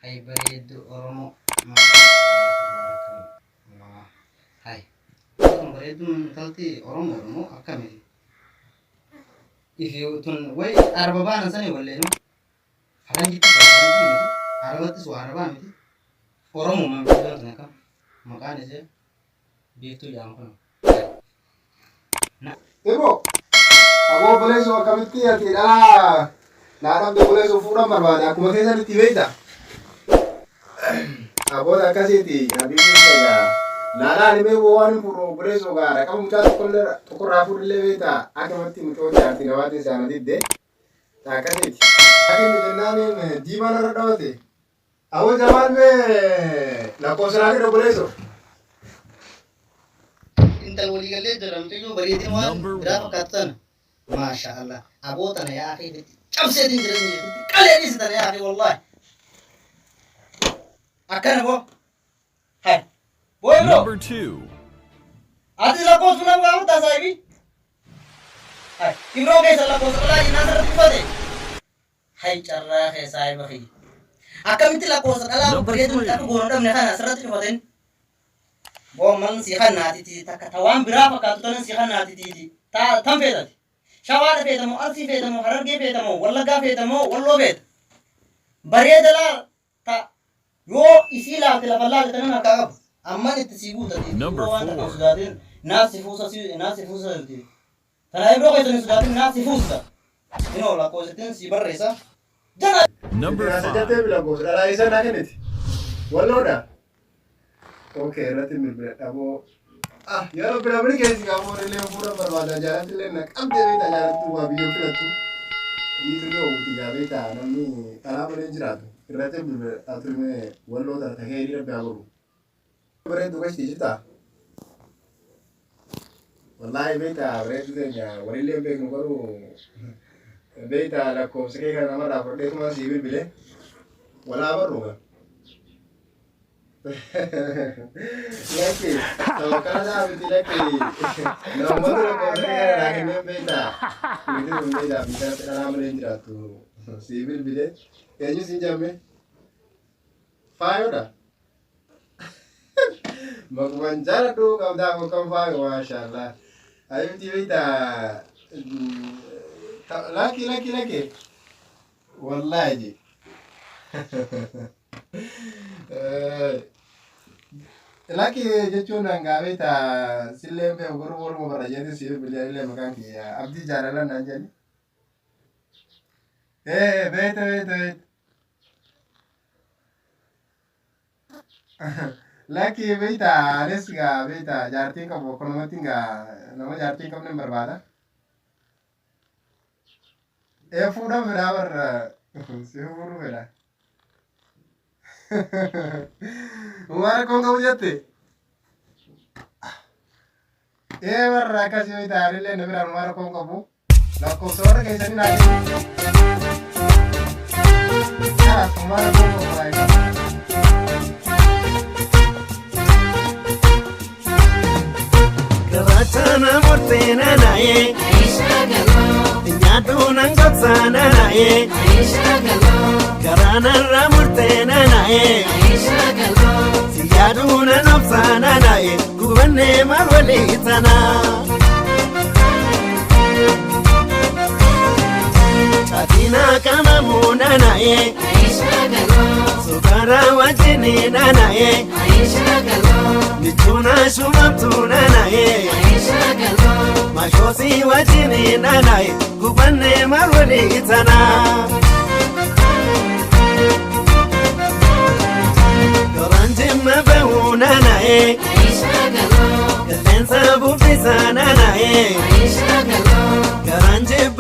Hay bareeddu Oromoo. Maashaallah tabaarakallah. Hay. Tun bareedduun intalti Oromoodha moo akkamiti? Ifi tun way araba baanan sanii wallee no. Faranjitti waa faranjii miti. Arabattis waa arabaa miti. Oromoo maa miti tun akkam? Maqaan ishee Biiftuu jedhama kun. Ibro, aboo obboleessoo akkamitti ati dhalaa naa dhabde obboleessoo fuudhan barbaada akkuma keessanitti beekta. Aboota akkasiiti habiibni egaa naa laali mee waan hin fuudhu obboleessoo gaa raqaba mucaa tokkollee tokkorraa fuudhillee beekta akkamatti mucoo jaartii namaatiin saana didde akkasiiti. Akkanni jennaan diimaan irra dhawate. Aboo Jamaal mee lakkoofsa naa kenni obboleessoo. Intal walii gallee jirra mucayyoo bareedina waan Number biraa one. fakkaattu tana. Maasha Allah. Aboo tana yaa akhi itti cabseetiin jireenya itti qalee dhiisi tana yaa akhi wallahi. Akkana boo. Hay. Boo Ibro. Number two. Ati lakkoofsa nama gaafataa saahibi. Hay. Ibroo keessa lakkoofsa dhalaa jennaan sirratti uffate. Hay carraa kee saahiba kiyya. Akkamitti lakkoofsa dhalaa Number babbareedu three. akka goonu dhabne kana asirratti cufateen. Boo man si kannaatiti takka ta waan biraa fakkaattu tanan si kannaatitiiti. Ta tan feetati. Shawaadha feeta moo Arsii feeta moo Harargee feeta moo Wallaggaa feeta moo Walloo feeta. Bareeda laa ta yoo isii laalte lafa laalte tanan harkaa qabu. Amman itti sii guutati. Number Yoo waan takka hin four. sodaatin naaf si fuusa si naaf si fuusa jirti. Tana ibroo keessan hin sodaatin naaf si fuusisa. Inoo lakkoofsittiin si barreessa. Jana. Number Itti five. naasajatee lakkoofsa dhalaa isa naa kenniti. Walloodha. Okay irratti bilbiladha boo. Ah yaa rabbi namni keessi qabu illee fuudhan barbaada jaalatti illee na qabdee beektaa jaalatti waa biyyoo filattu. Dhiitu illee oomti gaa beektaa namni dhalaa malee hin jiraatu. Irratti bilbiladha turme walloo tana tahee rabbi haa godhu. Bareeddu gashti jirtaa? Wallaahi beektaa bareeddu teenya walillee hin beeknu garuu beektaa lakkoofsa kee kana namarraa fudhadheetuma sii bilbile walaa barru gaa. Lakki tawakkala isaa miti lakki namoota lakkoofsa kee kana naa kenneen beektaa miti sun beektaa biisaatti dhalaa malee hin jiraattu sii bilbile eenyu siin jamme faayoodha. Makuman jaaladhu qabdaa kan faayu maashaallah. Ayibti beektaa lakki lakki lakki wallaahi ji. Lakki jechuun hangaa beektaa sillee beeku garuu waluma barra jeetiin siif bilbilee maqaan kiyya abdii jaalalan naan jedhani. Ee beekta beekta beekta. Lakki beektaa anis gaa beektaa jaartiin qabu akkanumatti gaa nama jaartii hin qabne hin barbaada. Ee fuudhan fedhaa barra si fuudhu fedha. Waan rakkoon qabu jette. Ee warra akkasii yoo ta'an illee na biraan waan rakkoon qabu. Lakkoofsa warra keessanii naa kennu. Kanaaf waan rakkoon qabu baay'ee qaba. Gabaachana murtee nanaa'ee nyaadhu nan gobsa nanaa'ee garaanarra murtee nanaa'ee si yaaduu nan obsa nanaa'ee gubannee maal walii tanaa. Caatina qamamu nanaa'ee sukaara wajjini nanaa'ee michuuna shumamtu nanaa'ee maashoosi wajjini nanaa'ee gubannee maal walii tanaa. Garaan jimma ba'u nanaa'ee qilleensa bubbisa nanaa'ee.